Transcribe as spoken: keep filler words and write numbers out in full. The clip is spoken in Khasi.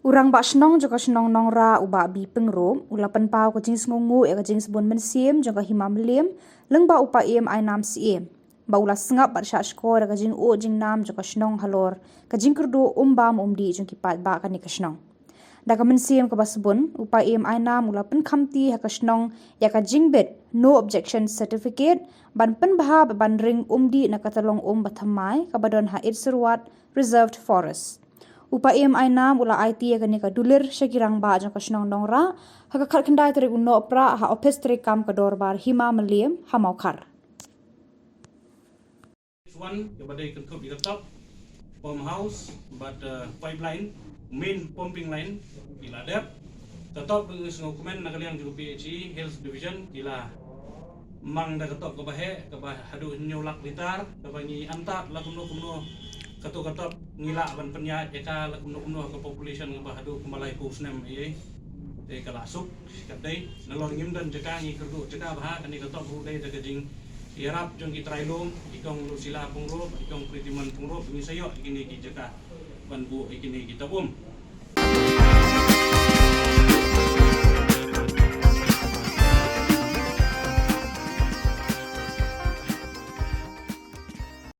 U Rangbah Shnong jong ka shnong Nongrah, u Bah B Pyngrope, u la pynpaw ka jingsngewnguh ïa ka jingsbun mynsiem jong ka Hima Mylliem lyngba u Paiem Ainam Syiem, ba u la sngap bad shahshkor ïa ka jingud jingnam jong ka shnong halor ka jingkyrduh um bam um dih jong ki paidbah kane ka shnong. Da ka mynsiem kaba sbun, u Paiem Ainam u la pynkhamti ha ka shnong ïa ka jingbit No Objection Certificate ban pynbha bad ban ring um dih na ka tyllong um ba thymmai kaba don ha Itsyrwat Reserved Forest. U Paiem Ainam u la aiti ïa kane ka dulir sha ki rangbah jong ka shnong Nongrah ha ka khatkhyndai tarik u Nohprah ha ophis treikam ka dorbar Hima Mylliem ha Mawkhar. Phase one kaba dei kynthup ïa ka top pump house bad, uh, pipeline, main pumping line, ki la dep. Ka top, uh, sngewkmen na ka liang jong ka P H E Hills Division, ki la mang da ka top kaba heh, kaba haduh hynñiew lak litar, kaba ngi antad la kumno kumno, kato ka top ngi lah ban pynïaid ïa ka la kumno kumno, ka population kaba haduh kumba laiphew snem ïa. Te ka la suk, ka dei, nalor ngim don jaka, ngi kyrduh jaka bha, kane ka top ruh dei da ka jingïarap jong ki trai lum, i Kong Lusila Pyngrope, i Kong Pritiman Pyngrope, ngi sa ïoh ïa kine ki jaka ban buh ïa kine ki top um.